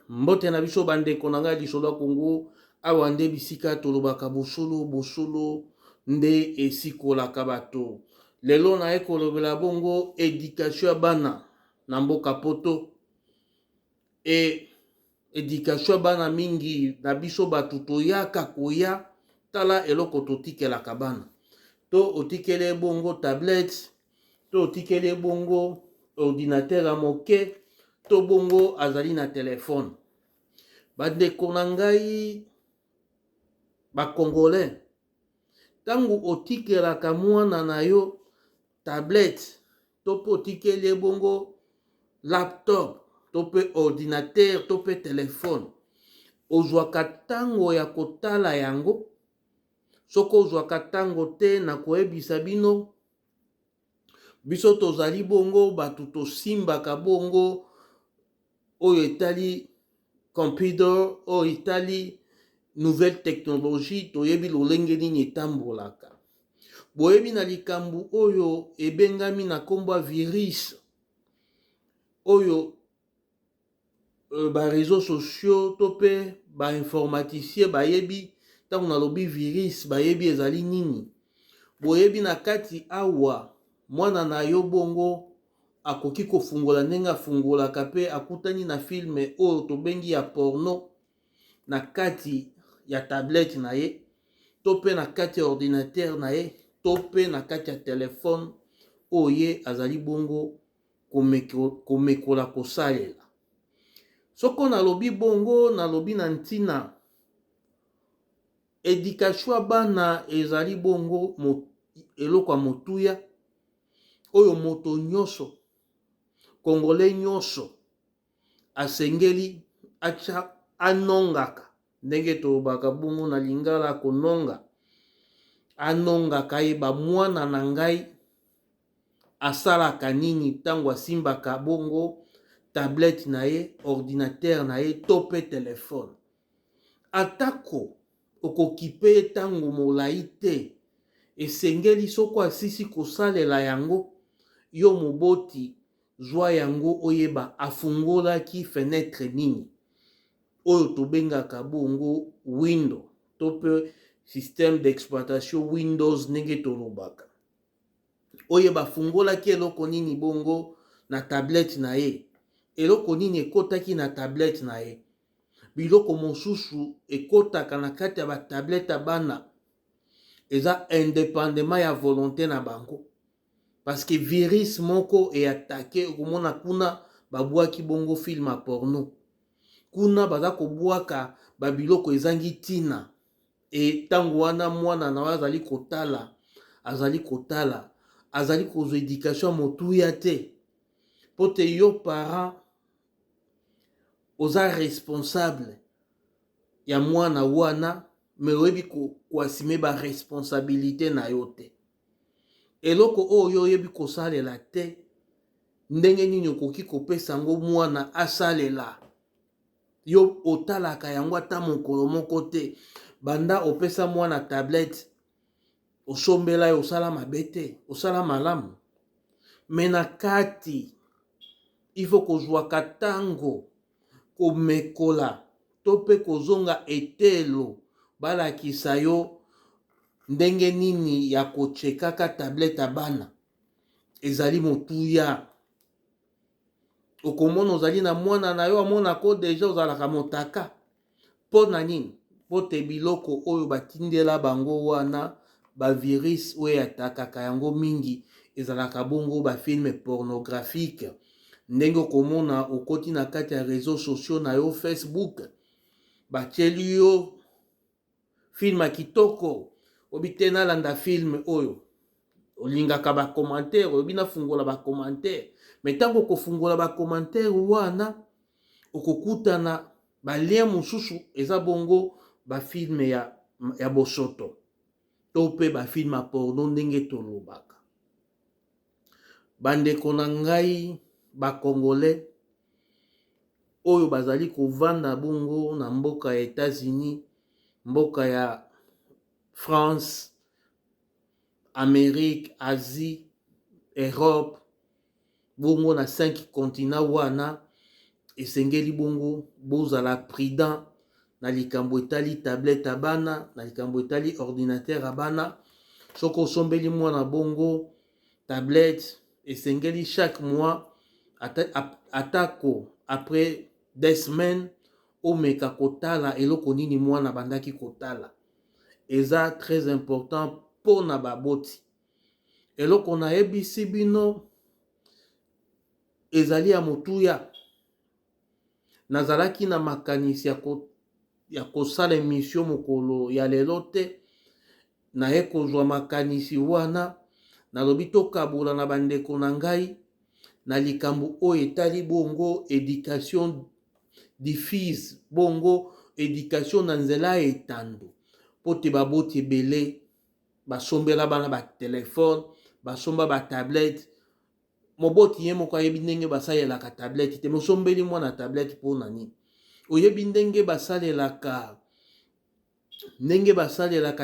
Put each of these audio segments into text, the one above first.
Mbote na biso bandeko na ngai lisolo ya Congo, awa nde bisika tolobaka bosolo, bosolo nde esikolaka bato. Lelo naye kolobela bongo education ya bana na mboka poto e education ya bana mingi na biso bato toyaka koya tala eloko totikelaka bana to otikeli ye bongo tablette to otikeli ye bongo ordinateur ya moke to bongo azali na telefone. Bandeko na ngai ba congolais, ntango otikelaka mwana na yo tablette to mpe otikeli ye bongo laptop to mpe ordinateur to mpe telefone, ozwaka ntango ya kotala yango. Soki ozwaka ntango te, na koyebisa bino, biso tozali bongo bato tosimbaka bongo oyo etali computer, oyo etali nouvelle technologie, toyebi lolenge nini etambolaka. Boyebi na likambo oyo ebengami na nkombo ya virus oyo ba réseaux sociaux to mpe ba informaticien bayebi. Ntango nalobi virus, bayebi ezali nini. Boyebi na kati awa, mwana na yo bongo akoki kofungola ndenge afungolaka mpe akutani na film oyo tobengi ya porno na kati ya tablette na ye to mpe na kati ya ordinateur na ye to mpe na kati ya telefone oyo ye azali bongo komekola kosalela. Soko nalobi bongo, nalobi na ntina education ya bana ezali bongo eloko ya motuya oyo moto nyonso, congolais nyonso asengeli atya anongaka, ndenge tolobaka bongo na lingala kononga, anongaka yeba mwana na ngai asalaka nini ntango asimbaka bongo tablette na ye, ordinateur na ye to mpe telefone. Atako okokipe ye ntango molai te, esengeli soko asisi kosalela yango, yo moboti zwa yango oyeba afungolaki fenetre nini oyo tobengaka bongo window to mpe système d'exploitation Windows ndenge tolobaka. Oyeba afungolaki eloko nini bongo na tablette na ye, eloko nini ekotaki na tablette na ye. Biloko mosusu ekotaka na kati ya batablette ya bana eza indépendamment ya volonté na bango, parce que virus moko eatake. Okomona kuna babwaki bongo film ya porno, kuna baza kobwaka babiloko ezangi ntina. E ntango wana mwana na yo azali kotala, azali kotala, azali kozwa education ya motuya te, mpo te yo parent oza responsable ya mwana wana, me oyebi koassumer baresponsabilité na yo te. Eloko oyo oyebi kosalela te, ndenge nini okoki kopesa yango mwana asalela? Yo otalaka yango ata mokolo moko te. Banda opesa mwana tablette, osombela ye, osala mabe te, osala malamu, me na kati il faut kozwaka ntango komekola to mpe kozonga etelo balakisa yo ndenge nini ya kochekaka tablette ya bana. Ezali motuya. Okomona ozali na mwana na yo, amonako deja ozalaka motaka. Mpo na nini? Mpo te biloko oyo batindela bango wana, bavirus oyo eatakaka yango mingi ezalaka bongo bafilm pornographique. Ndenge okomona okoti na kati ya réseaux sociaux na yo, Facebook, batieli yo film ya kitoko, obi te nalanda film oyo, olingaka bacommentaire, oyebi nafungola bacommentaire. Me ntango okofungola bacommentaire wana, okokutana balien mosusu eza bongo bafilm ya bosoto to mpe bafilm ya porno ndenge tolobaka. Bandeko na ngai bacongolais oyo bazali kovanda bongo na mboka ya États-Unis, mboka ya France, Amérique, Asie, Europe, bongo na 5 continent wana. Esengeli bongo bozala prudent na likambo etali tablette ya bana, na likambo etali ordinateur ya bana. Soki osombeli mwana bongo tablette, esengeli chaque mois, atako après 2 semaines, omeka kotala eloko nini mwana abandaki kotala. Eza très important mpona baboti. Eloko nayebisi bino ezali ya motuya. Nazalaki na makanisi ya kosala émission mokolo ya lelo te. Naye kozwa makanisi wana, nalobi tokabola na bandeko na ngai na likambo oyo etali bongo éducation diffuse, bongo éducation na nzela ya etando, mpo te baboti ebele basombela bana batelefone, basomba batablette. Moboti ye moko ayebi ndenge basalelaka tablette te. Mosombeli mwana tablette mpona nini? Oyebi ndenge basalelaka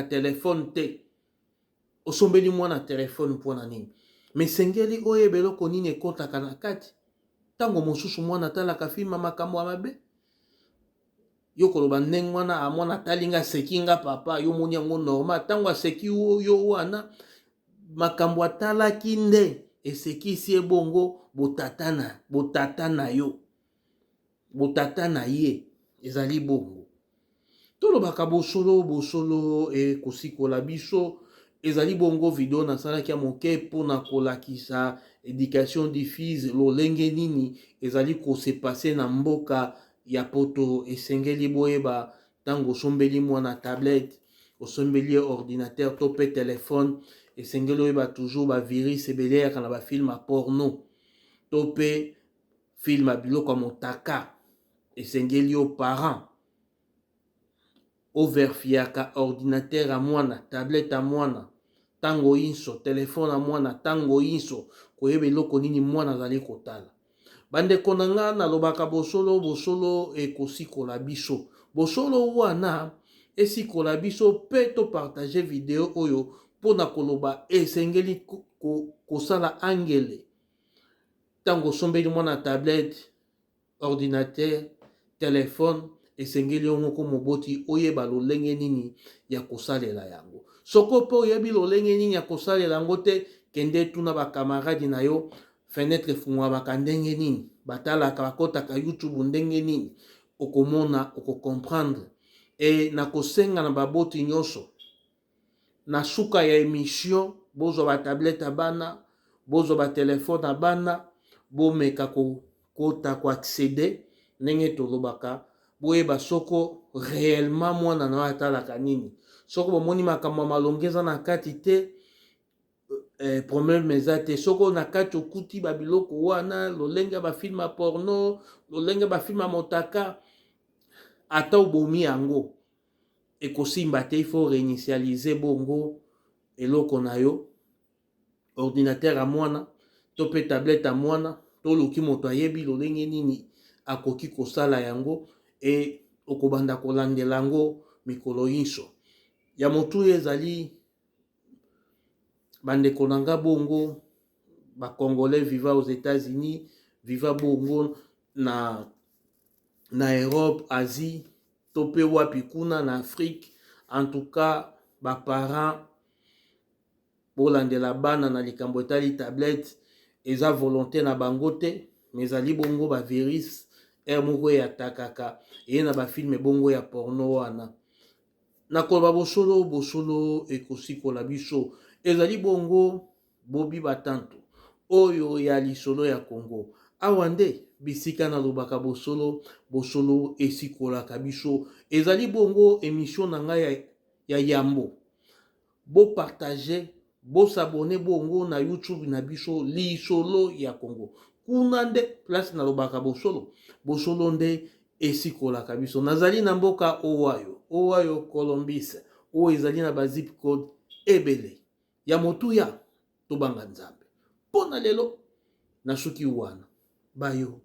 telefone te, osombeli mwana telefone mpona nini? Mais esengeli oyeba eloko nini ekɔtaka na kati. Ntango mosusu mwana atalaka film ya makambo ya mabe. Yo koloba ndenge wana, mwana atali nga, aseki nga. Papa, yo moni yango normal? Ntango aseki yo wana, makambo atalaki nde esekisi ye bongo. Botata na yo, botata na ye ezali bongo. Tolobaka bosolo, bosolo ekosikola biso. Ezali bongo video nasalaki ya moke mpona kolakisa éducation diffuse lolenge nini ezali kose passer na mboka ya Poto. Esengeli boyeba, ntango osombeli mwana tablette, osombeli ye ordinateur to mpe telefone, esengeli oyeba toujours bavirus ebele eyaka na bafilm ya porno to mpe film ya biloko ya motaka. Esengeli yo parent overifiaka ordinateur ya mwana, tablette ya mwana ntango nyonso, telefone ya mwana ntango nyonso, koyeba eloko nini mwana azali kotala. Bandeko na nga, nalobaka bosolo, bosolo ekosikola biso. Bosolo wana esikola biso mpe topartage video oyo mpona koloba esengeli kosala angele. Ntango osombeli mwana tablette, ordinateur, telefone, esengeli yo moko moboti oyeba lolenge nini ya kosalela yango. Soko mpe oyebi lolenge nini ya kosalela yango te, kende tuna bakamaradi na yo: fenêtre efungwamaka ndenge nini? Batalaka, bakɔtaka YouTube ndenge nini? Okomona, okocomprendre. E nakosenga na baboti nyonso, na suka ya émission, bozwa batablette ya bana, bozwa batelefone ya bana, bomeka kokota, koaccéder ndenge tolobaka, boyeba soko réellement mwana na yo atalaka nini. Soko bomoni makambo ya malongi eza na kati te, problème eza te. Soko na kati okuti babiloko wana, lolenge ya bafilm ya porno, lolenge ya bafilm ya motaka, ata obomi yango, ekosimba te. Il faut réinitialiser bongo eloko na yo, ordinateur ya mwana to mpe tablette ya mwana. Toluki moto ayebi lolenge nini akoki kosala yango e okobanda kolandela yango mikolo nyonso. Ya motuya ezali, bandeko na nga, bongo bacongolais vivant aux États-Unis, vivant bongo na Europe, Asie to mpe wapi kuna na Afrique, en tout cas baparent, bolandela bana na likambo etali tablette. Eza volonté na bango te, mais ezali bongo bavirus ere moko eyatakaka eye na bafilm bongo ya porno wana. Nakoloba bosolo, bosolo ekosikola biso. Ezali bongo Bobi Batantu oyo ya Lisolo ya Congo. Awa nde bisika nalobaka bosolo, bosolo esikolaka biso. Ezali bongo émission na ngai ya yambo. Bopartage, bos'abonner bongo na YouTube na biso, Lisolo ya Congo. Kuna nde place nalobaka bosolo, bosolo nde esikolaka biso. Nazali na mboka Ohio, Ohio Columbus, oyo ezali na bazip code ebele. Ya motuya, tobanga Nzambe. Mpo na lelo nasuki wana. Bayo.